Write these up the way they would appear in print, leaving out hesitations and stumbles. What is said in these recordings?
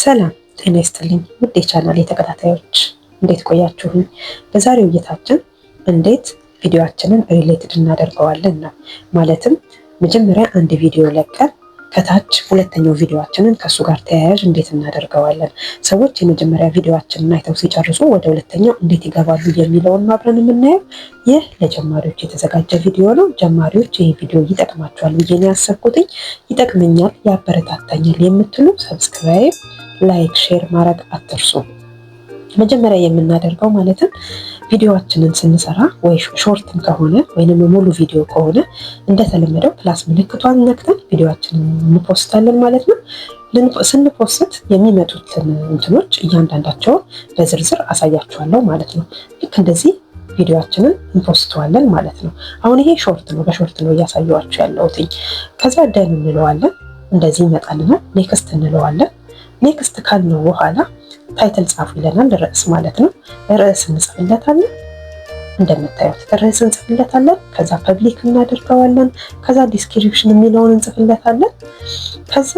ሰላም ጤና ይስጥልኝ ውድ የቻናሌ ተከታታዮች፣ እንዴት ቆያችሁኝ? በዛሬው እይታችን እንዴት ቪዲዮአችንን related እናደርገዋለን ነው። ማለትም መጀመሪያ አንድ ቪዲዮ ለቀን ከታች ሁለተኛው ቪዲዮአችንን ከእሱ ጋር ተያያዥ እንዴት እናደርገዋለን፣ ሰዎች የመጀመሪያ ቪዲዮአችንን አይተው ሲጨርሱ ወደ ሁለተኛው እንዴት ይገባሉ የሚለውን አብረን የምናየው። ይህ ለጀማሪዎች የተዘጋጀ ቪዲዮ ነው። ጀማሪዎች ይህ ቪዲዮ ይጠቅማቸዋል ብዬ ነው ያሰብኩትኝ። ይጠቅመኛል፣ ያበረታታኛል የምትሉ subscribe፣ like፣ share ማድረግ አትርሱ። መጀመሪያ የምናደርገው ማለትም ቪዲዮአችንን ስንሰራ ወይ short ም ከሆነ ወይንም ሙሉ ቪዲዮ ከሆነ እንደተለመደው plus ምልክቷን ነክተን ቪዲዮአችንን እንፖስታለን ማለት ነው። ስን post የሚመጡትን እንትኖች እያንዳንዳቸውን በዝርዝር አሳያችኋለሁ ማለት ነው። ልክ እንደዚህ ቪዲዮአችንን እንፖስተዋለን ማለት ነው። አሁን ይሄ short ነው፣ በ short ነው እያሳየኋችሁ ያለሁትኝ። ከዛ done እንለዋለን፣ እንደዚህ ይመጣልናል። Next እንለዋለን። Next ካልነው በኋላ title ጻፉ ይለናል፣ ርዕስ ማለት ነው። ርዕስ እንጽፍለታለን። እንደምታዩት ርዕስ እንጽፍለታለን። ከዛ public እናደርገዋለን። ከዛ description የሚለውን እንጽፍለታለን። ከዛ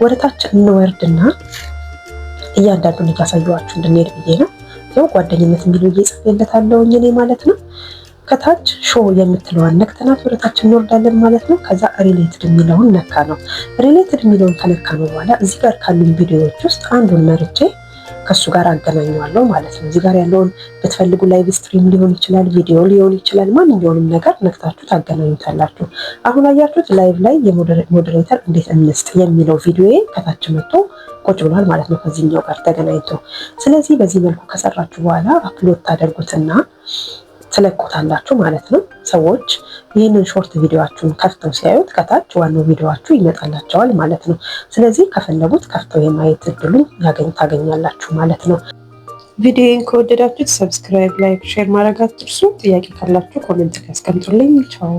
ወደ ታች እንወርድና እያንዳንዱን እያሳየኋችሁ እንድንሄድ ብዬ ነው። ያው ጓደኝነት የሚለው እየጽፌለታለሁ እኔ ማለት ነው። ከታች show የምትለዋን ነክተናት ወደ ታች እንወርዳለን ማለት ነው። ከዛ related የሚለውን ነካ ነው። Related የሚለውን ከነካ ነው በኋላ እዚህ ጋር ካሉን ቪዲዮዎች ውስጥ አንዱን መርጬ ከሱ ጋር አገናኘዋለሁ ማለት ነው። እዚህ ጋር ያለውን ብትፈልጉ live stream ሊሆን ይችላል፣ ቪዲዮ ሊሆን ይችላል። ማንኛውንም ነገር ነክታችሁ ታገናኙታላችሁ። አሁን አያችሁት፣ live ላይ የ moderator እንዴት እንስጥ የሚለው ቪዲዮ ከታች መጥቶ ቁጭ ብሏል ማለት ነው፣ ከዚህኛው ጋር ተገናኝቶ። ስለዚህ በዚህ መልኩ ከሰራችሁ በኋላ upload ታደርጉትና ትለቁታላችሁ ማለት ነው። ሰዎች ይህንን short ቪዲዮአችሁን ከፍተው ሲያዩት ከታች ዋናው ቪዲዮአችሁ ይመጣላቸዋል ማለት ነው። ስለዚህ ከፈለጉት ከፍተው የማየት እድሉን ታገኛላችሁ ማለት ነው። ቪዲዮን ከወደዳችሁት subscribe፣ like፣ share ማድረግ አትርሱ። ጥያቄ ካላችሁ comment ላይ አስቀምጡልኝ። ቻው።